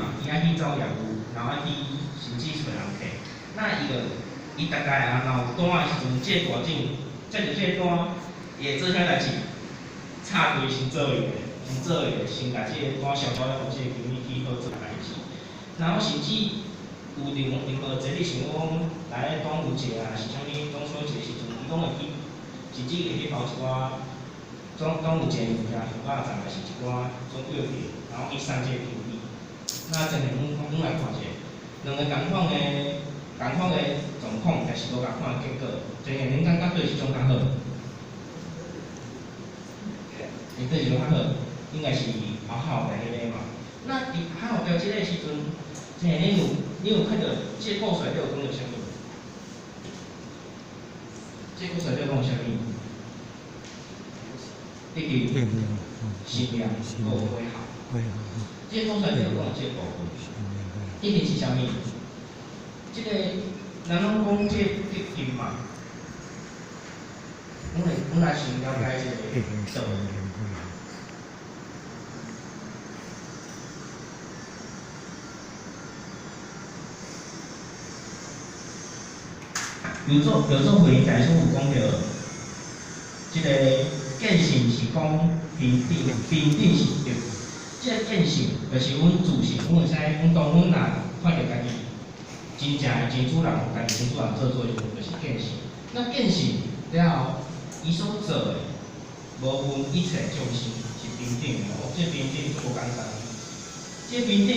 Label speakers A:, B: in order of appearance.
A: 嘛，伊愛去走業務，然後愛去甚至揣人客。那伊就伊逐概啊，若有單的時陣，這個大眾接著這個單，伊會做啥代誌？插隊先做伊個，先做伊個，先共這個單消化了，予這個經理去好做代誌。然後甚至有任何任何節日，像講來端午節啊，是啥物中秋節時陣，伊攏會去，甚至會去包一寡端午節物件，像肉粽，抑是一寡中藥品，然後去送這個經理。那真係阮來看者，兩個仝款的狀況，但是無仝款的結果。真係恁感覺佗一種較好？佗一種較好？應該是後後壁彼个嘛。那佇後壁這個時陣，真係你有看著這個故事內底有講著啥物？這個故事內底講啥物？已經新娘閣有火候。這個故事內底有講著這個部分，已經是啥物？這個咱攏講這個德行嘛，阮來先了解這個道。劉祖輝大師有講著，這個見性是講平等，平等是德。這個見性就是阮自性，阮會使，阮當阮若看著家己真正的真主人，家己真主人做做的時陣，就是見性。那見性了後，伊所做的，無分一切眾生是平等的哦，這平等足無簡單。這平等